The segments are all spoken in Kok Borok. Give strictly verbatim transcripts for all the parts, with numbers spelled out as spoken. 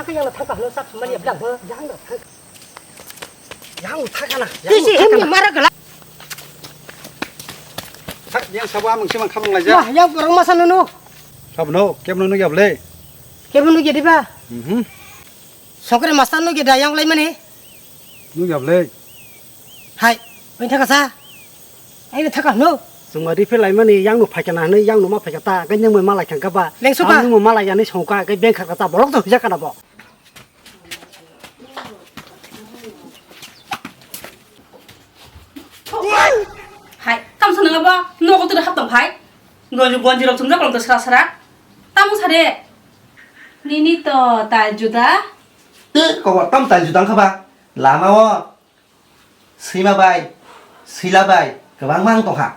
Yang thaka halo sak mani abla bo. Yang thaka. Yang thaka na. Tisi himni mara gala. Thak yang sabo amung simang khamung laija. Wah, yang borok masa nunu. Sabo no, kemno nugya ble. Kemno nugya diba? Mhm. Sokre masa nugya da yang lai mani. Nugya ble. Hai, bai thaka sa. Ai thaka no. Chwngma ri phe lai mani yang no phaikha na hwnwi yang no ma phaikha ta, kai nang ma lai thang kha ba. Lengsu ba. Ang nang ma lai yani song kha, kai beng kha ta, bolok to hija kana bo. Hai, kam sa nang ba, no ko tu hap tong hai. Gonji, gonji rok chumjak kolom to sra sra. Tamo sare. Nini to tal juda. Te, kok tam tal juda kha ba. Lama o. Swima bai, swila bai, kwbangma wng tongkha.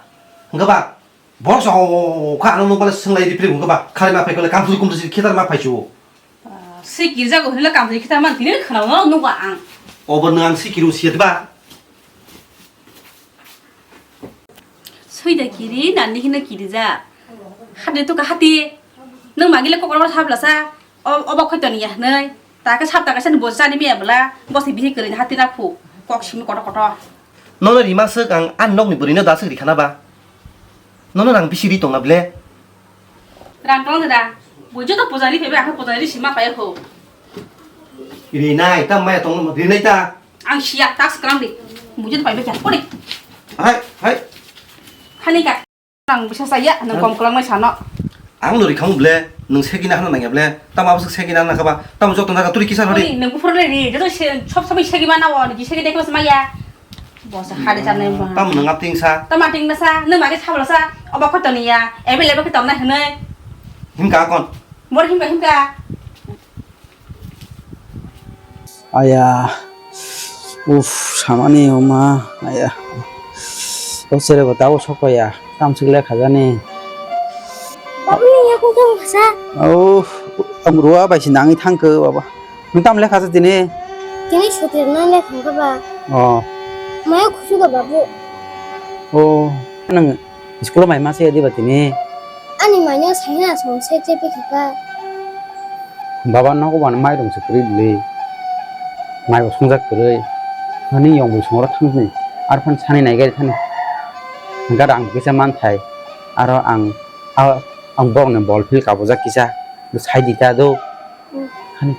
Hwnkhe ba, borok sa o kha ano nokbar swng lai ripri hwnkhe ba, khalai ma phai kole kamthli kumthli khitar ma phai chuo. Sikir jago hwnla kamthli khitar man tini khwnao no nukha ang. Obo nwng ang sikir o siyat ba. Swida kiri, nani hino kiri ja. Hati tu ka hati. Nwng magile kokor sabla sa. O, obo khoi toni ya hwnwi. Ta khe sap ta kaisa ni bo chani miya bwla, bo se bihik kwrwi ni hati na phu. Kok simi kotor kotor. Nono rima swk ang ani nokni bwrwino da swk rikhana ba. Nono rang bisi ri tongna ble. Rang tong da. Bo joto pujari phebe ang pujari sima paye ho. Rinai ta maya tong rinai ta. Ang siya ta skram di. Bo joto paibe kya pore. Hai, hai. Khani ka. Ang bisa saya, nang kom kelang mai sano. Ang lori khang ble, nung segi na hana nangya ble, tamo abasuk segi na nangkha ba, tamo joto naga turi kisa hori. Oi, nung buphuru le ri, joto se, sob sobai segi mana o, ni segi dekho semaya. Bosa hade cham nai ba. Tamo nung apting sa. Tamo apting na sa, nung magi sabla sa, obo khotoni ya, ebe lebe khotoni na hene. Himka akon. Bor himka himka. Aya, uff, samani oma, aya. O sere bo tabo sokpaiya, tamsik le khajani. Babu ni yakung tong khasa. Uff, ang ruwa bai si nangwi thangkhe baba. Nung tam le khasa tini? Tini sutir nang le thangkhe ba. Oh. Maya khusu ga babu. Oh, nang School o mai ma se diba tini? Ani mai no sai na song se chepi khaka. Baba nogo ban mai rong se kwrwi bwlwi. Mai bo songjak kwrwi. Ani yong bwi songro thangni. Ar phan sani nai gari thani. Hingkhe rang kisa man thai. Aro ang, a, ang borok ni bol phil kabujak kisa. Sai di ta do. Hmm. Hani,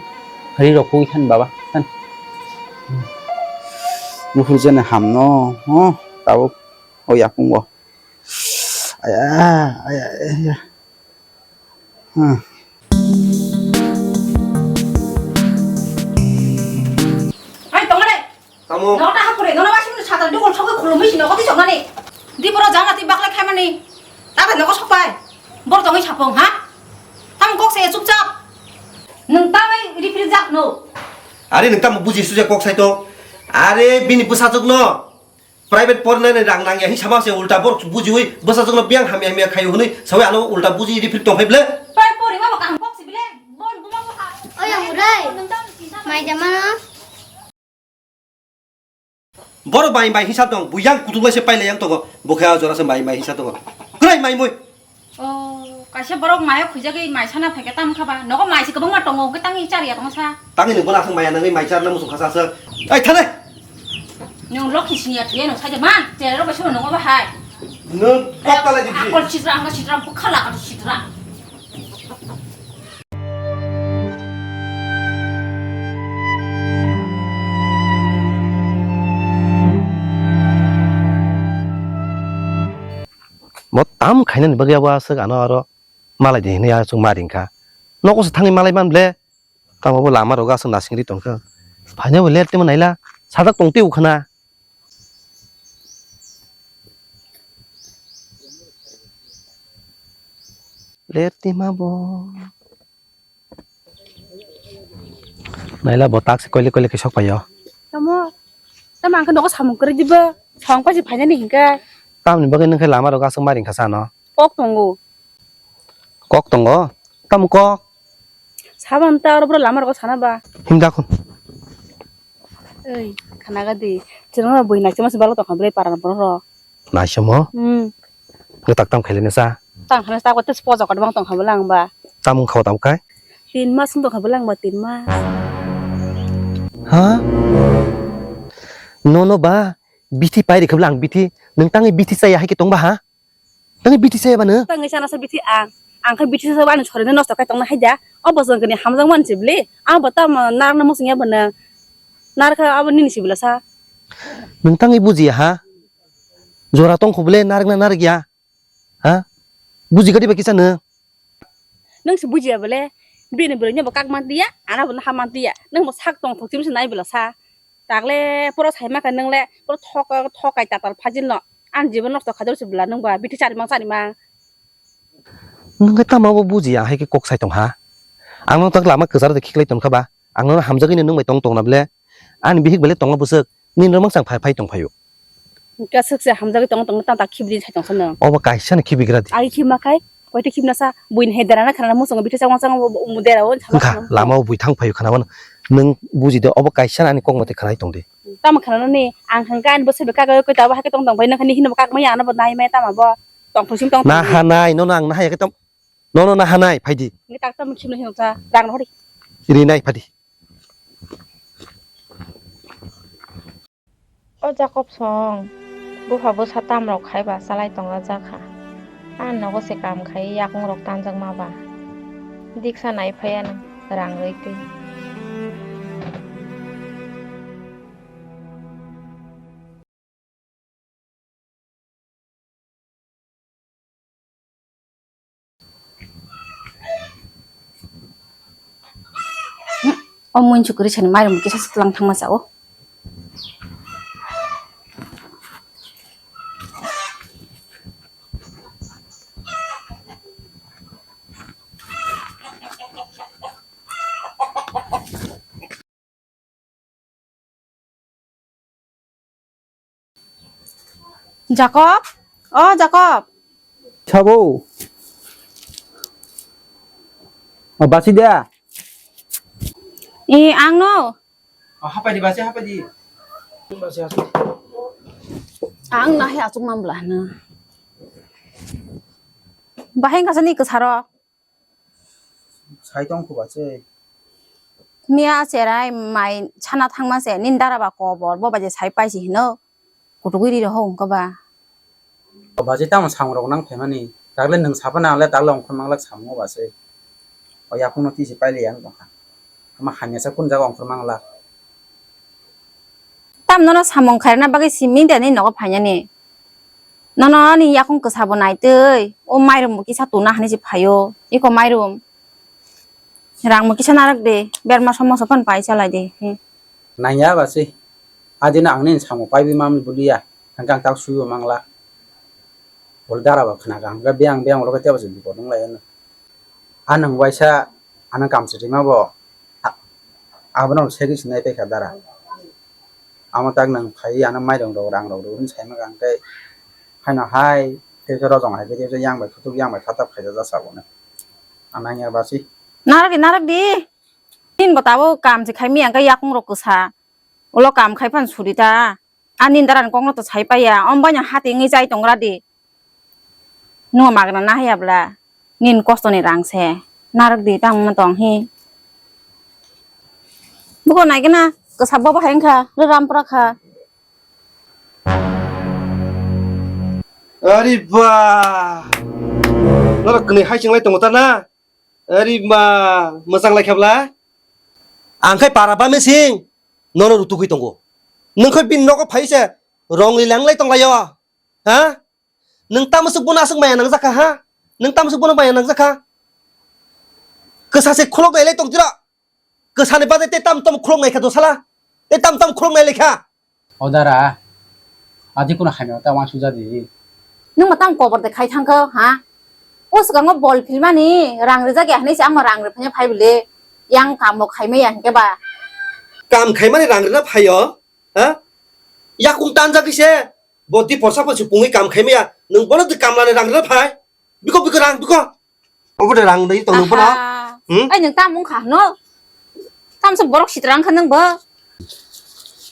hari rok koi than baba. Than. Buphur jene ham no. Oh, tabuk. O yakung o. Aya, aya, aya. Hmm. Ai, tongmani. Tamo. Nota hapore, nona wasi mani satra dukol sokoi khulumui sino koti sokmani. Di poro jang ati bakle khaimani. Tabe noko sokpai. Bor tongoi sapong, ha? Tamo kok se chupchap. Nung tamai ripri jak no. Are nung tamo buji suje kok sai to. Are bini bwsajwk no. Private pornani rang nangya hi sama se ulta borok bujiwi bwsajwkno biyang hamya hamya khaio hwnwi sawi ano ulta buji ripri tongphai ble. Pai pori mama kaham kok si bile. Bon buma buma. Oya murai. Mai jamano. Borok bai bai hisab tong, buyang kutung lai se pailai yang tongo. Bokhe a jora se bai bai hisab tongo. Kwrai mai mui. O, kaisa borok mayo khujagwi mai sana phaikhe tamo kha ba? Nogo mai se kwbangma tongo, hwnkhe tangwi chariya tongsa. Tangwi nwng bono aswk maya nangwi mai charna muchung khasa aswk. Ai, thale! Nwng lokhi siniya thuya nwng saida man, cherok bai sono nongo bahai. Nwng kok talai di bisi. Akol sitra, ang sitra, bukha lakal sitra. Bo tam khainani bagwi abo aswk ano aro malai di hinwi aswk ma ringkha. Nogo se thangwi malai man ble. Tamo bo lama rogo aswk nasing ri tongkha. Phaina bo ler timo naila. Sajak tong twi ukhana. Ler tima bo. Naila bo tak se koile koile khe sok paio. Tamo, tamo ang khe nogo samung kwrwi diba? Samung paisi phainani hinkhe. Tamni bagwi nung khe lama rogo aswk ma ringkha sa ano? Kok tongo. Kok tongo? Tamo kok? Sabon ta oro bro lama rogo sana ba. Himda khun. Ei, khana ga di. Chwrwng bui naisima se balo tongkha ble paran borok rok. Naisimo? Hmm. Nge tak tam khailene sa? Tang khana sa ko tes poja ko bang tong kha bwla ang ba. Tam wng kha tam kai? Tin mas wng tongkha bwle ang ba tin mas. Ha? Nono ba bithi pai rikha bwle ang bithi, nwng tangwi bithi chaya hai khe tongba ha? Tangwi bithi chaya ba nwng? Tangwi sana sa bithi ang. Ang khe bithi sa ani sorino nosto khai tongna hai da. O bosong kani hamjak man se bwle. Ang bo tamo narwkna muchung ya bo nwng. Narwkha abo nini si bwla sa. Nwng tangwi bujiya ha? Jora tongkho bwle narwkna narwkya. Ha? Buji kha diba kisa nwng? Nwng se bujiya bwle, bini bwrwi no bo kak man tiya, ano bo naha man tiya. Nwng bo sak tong thok chim se nai bwla sa. Takle poro sai ma kha nwng le, poro thok, thok kai tatal phajil no. Ani jibon nosto kha dor se bwla nwng ba, bithi chari mang chari mang. Nwng khe tamo bo bujiya hai khe kok sai tong ha. Ang no tak lama kwcharo de khiklai tong kha ba. Ang no hamjagwi no nwng bai tong tong na bwle. Ani bihik bwle tongo bwswk, nini romang chang phai phai tong phaio. Hwnkhe swk se hamjagwi tongo, tongo, tamo ta khibidi sai tong sano. Obo kaisa no khibigra di. Agi khibma khai, koito khibna sa, buini hai derana kharana muchungo bithi changma changma bo umu dera o. Wngkha, lama o bui thang phaio khana wano. Nwng buji de, obo kaisa no ani kok mate khanai tong di. Tamo khanana ni, ang hwnkhe ani bwsai bai kagwi koi tabo hai khe tong tong bai, nang khe nini hino bo kak maya ano bo nai maya tamo bo. Tong thung sim tong thung. Na hanai, nono ang na haya khe tamo, nono na hanai, phai di. Ni tak tamo khibna hino sa, rang no hori. Ri nai, phai di. O Jakob song, bupha bwsa tamrok khai ba chalai tongjak kha. A nogo se kam khai yakung rok tanjak ma ba. Diksa nai phai ano rang rwi twi. O muinsu kwrwi sani mairum kisa swklang thangma cha o. Jakob? O Jakob? Sabo? O basi da? E, ang no. O, hapai di, basi, hapai di. Basi, basi. Ang na he achuk mam bla na. Bahai kasa ni kwsaro. Sai tong kho ba se. Miya cherai mai sana thangma se, nini dara ba kobor, bo ba je sai paisi hino. Kutugwi ri rohor wngkha ba. Ba je tamo samung rok nang phaimani, dagle nwng saphano ang le dagle ongkhor manglak samung o ba se. O yakung no tisi paili yang tongkha. Ama hamya sa kun jaga ongkhor manglak. Tam nono samung khairokna bagwi simi de ani nogo phainani. Nono ani yakung kwsa bo naitwi, o mairum bo kisa tuna hinwi se phaio. Iko mairum. Rang bo kisa narwk de, berma somoso phano pai chalai de. Hmm. Nangya ba se. Adino ang nini samung paibi mamwi buliya. Hwnkhe ang tak suibo mangla. Bol dara bo khna kha, hwnkhe biyang biyang ulo khe tebo se bipot wng lai ano. A nwng waisa ano kam se rima bo, a-, abono segwi se nai paikha dara. Amo tak nwng phai ano mairung rw rang rw rw hwn sai mankha hwnkhe haino hai tei khe rojong hai khe tei yang bai khutuk yang bai khatab khaijak jak sabo no. Ang nangya basi. Narwk di, narwk di. Nini bo tabuk kam se khai maya hwnkhe yakung rok kwsa. Ulo kam khai phano suri ta. Ani daran kokno to sai paiya, omo baino hati wngwi chai tongra di. Nwng magna na haya bwla, nini kosto ni rang se, narwk di tamo tong hi. Buko nai gana, kwsa bo bahai wngkha, ram pura kha. Ari ba, norok kwnwi hai chwnglai tongo ta na? Ari ba, mwchang lai kha bwla? Ang khai para ba missing. Nono rutugwi tongo. Nwng khe bini nogo phai se rong li lang lai tong laio. Ha? Nwng tamo swk bono aswk maya nang jakha ha? Nwng tamo swk bono maya nang jakha? Kwsa se khulok nai lai tong tiro. Kwsa ni bagwi tei tam tam khulok nai kha do sala. Tei tam tam khulok nai lai kha. O dara, adi kuno hamya ta wansuk jadi. Nwng ma tamo kobor de khai thang kho ha? O swkango bol philmani rang rijak ya hinwi se ang ma rang rwphanya phai bwle. Yang kam bo khai maya hinkhe ba. Kam khaimani rang rwna phaio? Ha? Yakung tanjak khe se, bodi porsa porsi pungwi kam khai maya. Nwng bono twi kamlani rang rwna phai. Biko, biko, rang, biko. Obo de rang dai tong nung bono. Aha. Hmm? Ai, nwng tam wngkha hwno? Tamsa borok sitra wngkha nwng bo?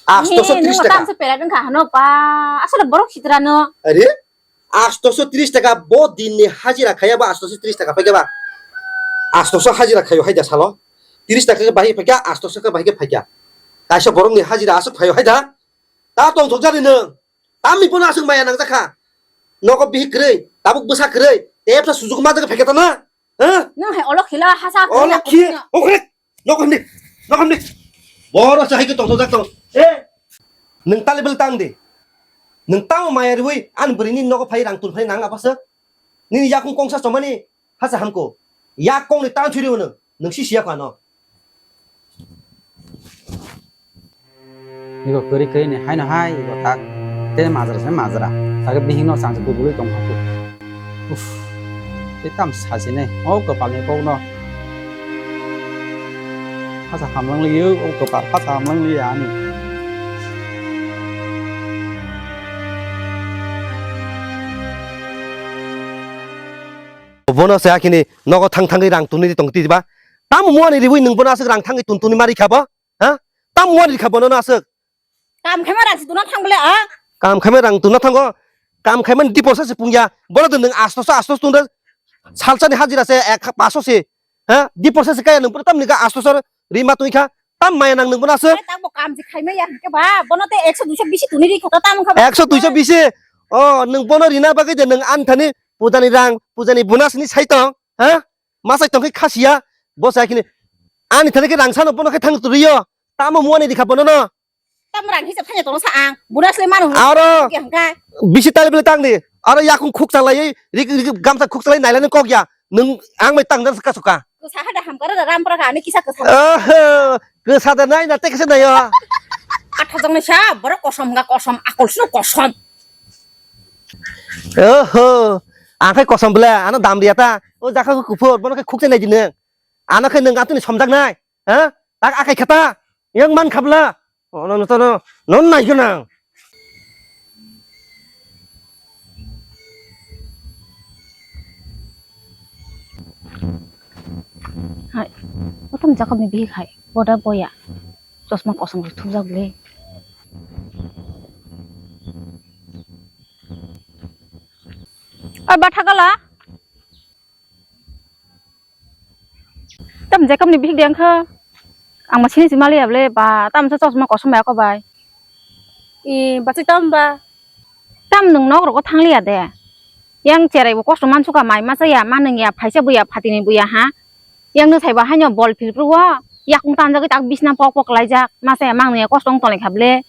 Astoso tris taka. Tamsa perak wngkha hwno pa? Aswk borok sitra no. Are? Astoso tris taka bo din ni hajira khaya ba astoso tris taka paikha ba. Astoso hajira khaio haida salo. Tiris taka khe bahai phaikha, astoso khe bahai khe phaikha. Kaisa borokni hajira aswk phaio haida. Ta tongthok jani nwng. Tamni bono aswk maya nangjakha. Nogo bihik kwrwi, tabuk bwsa kwrwi. Tepsa sujuk ma jaga phaikha tana. Ha? Nwng hai olok khila hasa Olok khila khi, khukni. Okhre. Nogo hamni. Nogo hamni. Boro se hai khe tongthok jak tong. Eh. Nwng tali bel tang di. Nwng tamo maya riwi ani bwrwini nogo phai rang tun phai nang apasa. Nini yakung kongsa chomani hasa hamko. Yak kongni tang churi uno. Nwng si siya kano. Iko kwrwi kwrwi ni haino hai iko thak. Tei majra se majra. Thakhe bihikno changsa kubului tong kha. Uff. Tei tam sasinai. O kwpalni kokno. Hasa hamlang liyo, o kwpal hasa hamlang liya ani. Bono se akini nogo thang thangwi rang tunwi tong twi ba. Tamo muani riwi nwng bono aswk rang thangwi tun tunwi mari kha bo? Ha? Tamo muani rikha bono no aswk? Kam khaima rang si tuna thang bole a? Kam khaima rang tuna thango. Kam khaima di porsa se pungya. Bono de nwng asto sa asto tunda. Salsani hajira se ek paso se. Ha? Di porsa se kaya nwng pura tamni ga asto sor rima twi kha. Tam maya nang nwng bono aswk? Ai, tamo kam si khaima ya ke ba. Bono te ekso duiso bisi tuni ri khata tam kha. Ekso duiso bisi. O, nwng bono rina bagwi de nwng anthani pujani rang, pujani bonus ni sai tong. Ha? Masai tongkhe khasiya, bo sai khini. Ani thani khe rang sano bono khe thang turiyo. Tamo muani dikha bono no. Tam rang hisab thanya tono sa ang. Bonus le manu. Aro. Ke hangka. Bisi tali bele tang di. Aro yakung khuk chalai, rik, rik, gamsa khuk chalai nailani kok ya. Nwng ang mai tang dan suka suka. Ko sa hada ham kara da ram pra ka ani kisa ko sa. Oh, ko sa da nai na te kisa nai yo. Atha jong ni sa, borok kosom ga kosom, akol sino kosom. Oho, ang khai kosom bela, ano dam dia ta. O jakha ko kuphur, bono khai khukse nai dinang. Ano khai nwng atuni somjak nai. Ha? Tak akai khata. Yang man khabla. Ono no tono, non nai gwnang. Hai, otom jakha ni bihik hai. Boda boya. Chosma kosom thupjak le. Oi, bathagala. Tam Jacob ni bihik deng kha. Ang ma sini si mali able ba, tam sa chosma kosom ya ko bai. I, bachik tam ba? Tam nung nok rogo thang liya de. Yang cherai bo kosto man suka mai ma cha ya, ma nung ya, phaisa buya, phatini buya ha. Yang no saiba haino bol philpru o, yakung tanjagwi tak bisna pok pok laijak, masa ya mang nungya kosto wng tonglai kha ble.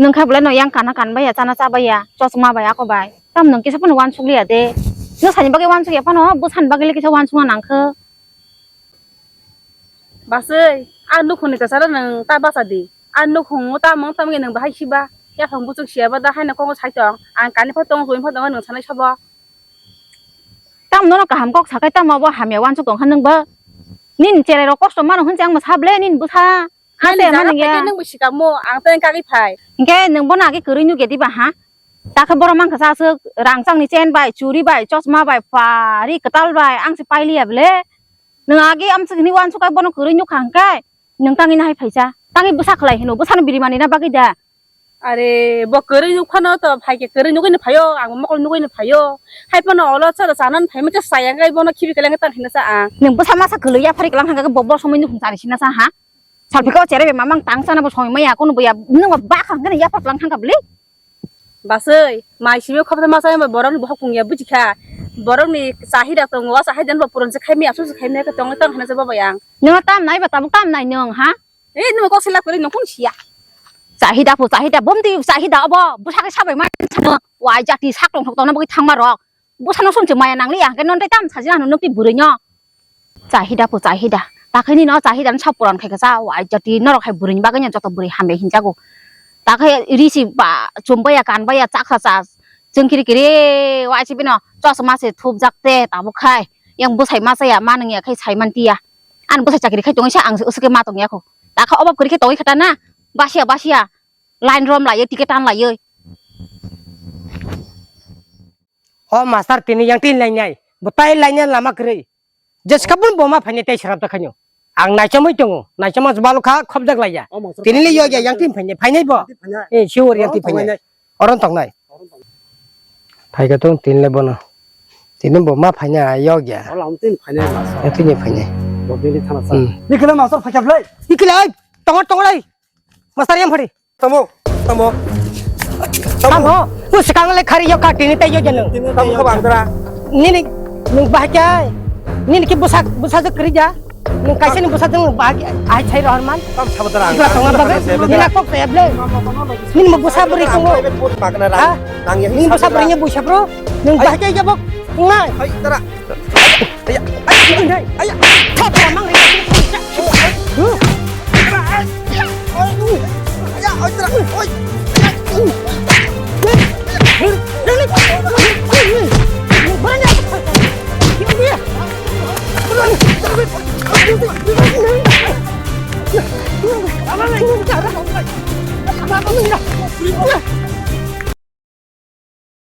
Nung kha ble no yang kana kan baya, chana cha baya, chosma bai ako bai. Tam nung kisa phano wansuk liya de. No sani bagwi wansuk ya phano, bwsani bagwi le kisa wansukna nang kha. Baswi, a nukhungni kwcharo nung ta bacha di. A nukhungo tamung tamungya nung bahai siba. Yaphang buchuk siya ba da haino kongo sai tong. Ang kani pho tongo, hwn pho tongo, nung sanai sabo. Tam nono kaham kok sakai tamo bo hamya wansuk tong kha nwng bo. Nini cherai rok kosto mano hwnse ang ma sable nini bwsa. Ani ase jaga mani phai ya. Nung bo sikamo ang tei kagwi phai. Hingke nwng bono age kwrwi nukya diba ha? Takhe borok mankha sa aswk rangchakni chain bai, churi bai, chosma bai, pari kwtal bai ang se pailiya ble. Nwng age amswk hwnwi wansuk kai bono kwrwi nukha hwnkhe nwng tangwi nahai phaisa. Tangwi bwsa khlai hino, bwsano biri manina bagwi da. Are, bo kwrwi nuk phano to, phai khe kwrwi nugwi no phaio, ang mokol nugwi no phaio. Hai phano olo chwla chanani phaima khe chaya, wngkha bono khibi kwlwng tang hino sa ang. Nwng bwsa masa kwlwi yaphari kwlwng hangkha khe bo, bo somoi nukhung chari sina sa ha? Salphi khe o chere be mamang tang sana bo somoi maya, kono bo ya, nwng ba khang khe yaphar kwlwng hangkha bwlwi. Baswi, mai simi khobsa masa borokni bohok pungya bujikha. Borokni chahida tongo, o chahida no bo puron se khaimaya, asusu khaimaya khe tongwi tong hino se bo bai ang. Nwng tam nai ba tabuk tam nai nwng ha? Eh, nwng kok selak kwrwi nwng kung siya. Chahida pho, chahida, bomti chahida obo, bwsakhe sabai ma. Wai jati sak tongthok tongna bagwi thangma rok. Bwsano sumse maya nangliya, hwnkhe non tei tam sajina hwnwi nukti bwrwino. Chahida pho, chahida. Takhini no chahida no sapuran khai kha cha, wai jati norok hai bwrwini bagwi no joto bwrwi hamya hinjago. Takhe risi ba, chumbaya, kanbaya, chaksa cha. Chwng kiri kiri, wai se bino chosma se thupjak te, tabuk khai. Yang bwsai ma chaya, ma nungya khai sai man tiya. Ani bwsai chakri khai tongwi sa ang se usuk khe ma tongya kho. Takha obab kwrwi khe tongwi kha ta na. Basiya basiya. Line rom laiwi ticket tan laiwi. O master tini yang tin lainai. Bwtai lainai lama kwrwi. Jeska bun boma phainai tei srap ta khaino. Ang naichamwi tongo. Naichamma jwbalo kha khobjak laiya. O master tini le tini yogya yang tin phainai. Phainai bo. Yang tin phainai. Eh, sure yang tin phainai. Oron tongnai. Oron tongnai. Phaikha tong tin le bono. Tini bo ma phaina yok ya. Ola, ang tini phainai ma sa. Ang tini phainai. Bo bini thana sa. Hmm. Nikila ma sor phakya blai. Nikila, tongo, tongo lai. Masar yang phari. Tamo, tamo. Tamo. Tamo. Ku sekarang le khari yok ka tini tai yok janu. Tamo ka bangdra. Nini, nung bahaya. Nini ki busak, busak je kerja. Nung kaisa ni busak jeng bahaya. Ai chai rohor man. Tam sabadra. Ikla tonga babe. Nini kok saya ble. Nini mo busak beri tunggu. Ha? Nini busak beri nya busak bro. Nung bahaya jabok. Ngai. Hai tara. Aya, aya, aya, aya. Thap ya mang ri. Aya, aya, aya.